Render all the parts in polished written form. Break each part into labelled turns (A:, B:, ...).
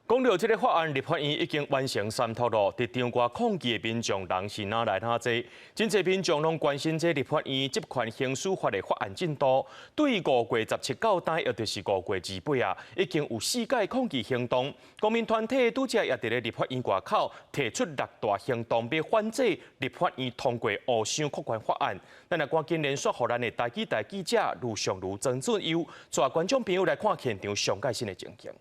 A: 講著這个法案，立法院已經完成三讀囉。佇場外抗議的民眾人是愈來愈濟，真濟民眾攏關心這立法院職權行使法的法案進度。對5月17到今，也就是5月28啊，已經有四屆抗議行動。公民團體拄才也佇咧立法院外口提出六大行動，欲反制立法院通過烏箱擴權法案。咱來趕緊連線予咱的台記台記者盧尚如、曾俊佑，帶觀眾朋友來看現場上蓋新的情形。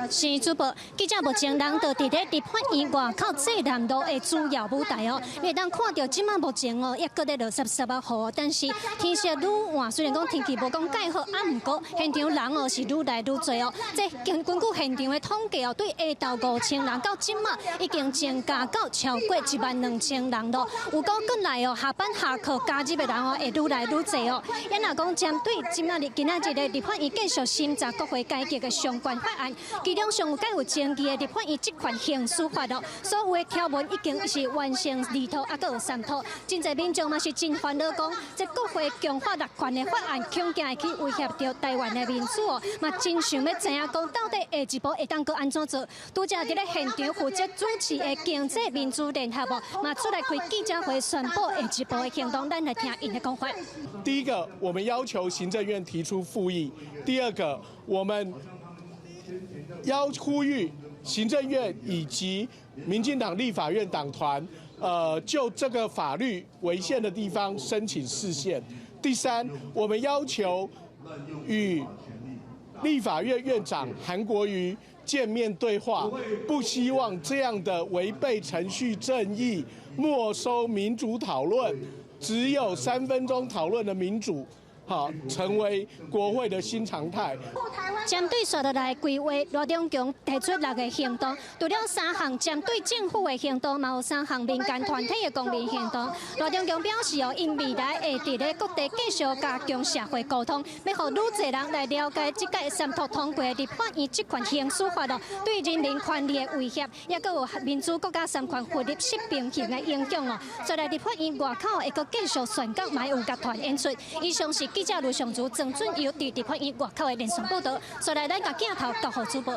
B: 是主播，記者目前人就佇咧立法院外口濟南路的主要舞台哦。你會當看著這馬目前哦，猶閣咧落澀澀仔雨，但是天色愈晚，雖然講天氣無講蓋好，啊毋過現場人哦是愈來愈濟哦。這根據現場的統計哦，對下晝5000人到這馬已經增加到超過1萬2千人囉。有講過來哦，下班下課加入的人哦會愈來愈濟哦。也若講針對這馬日今仔日的立法院繼續審查國會改革的相關法案，其中上有蓋有爭議的立法院職權行使法咯，所有的條文已經是完成二讀，猶閣有三讀。真濟民眾嘛是真煩惱，講這國會強化六權的法案，恐驚會去威脅著臺灣的民主哦，嘛真想欲知影講到底下一步會當閣按怎做。拄才佇咧現場負責主持的經濟民主聯合哦，嘛出來開記者會宣布下一步的行動，咱來聽𪜶的講法。
C: 第一個，我們要求行政院提出覆議；第二個，我們要呼籲行政院以及民進黨立法院黨團，就這個法律違憲的地方申請釋憲。第三，我們要求與立法院院長韓國瑜見面對話，不希望這樣的違背程序正義、沒收民主討論、只有3分鐘討論的民主，好，成為國會的新常態。
B: 針對紲落來規劃，羅中強提出六个行動，除了三項針對政府的行動，嘛有三項民間團體的公民行動。羅中強表示哦，𪜶未來會佇咧各地繼續加強社會溝通，欲予愈濟人來了解這屆三讀通過的立法院職權行使法咯，對人民權利的威脅，猶閣有民主國家三權分立失平衡的影響哦。再來立法院外口會閣繼續宣講，嘛有樂團演出。以上是記者盧尚如、曾俊佑佇立法院外口的連線報導。再來，咱共鏡頭交予主播。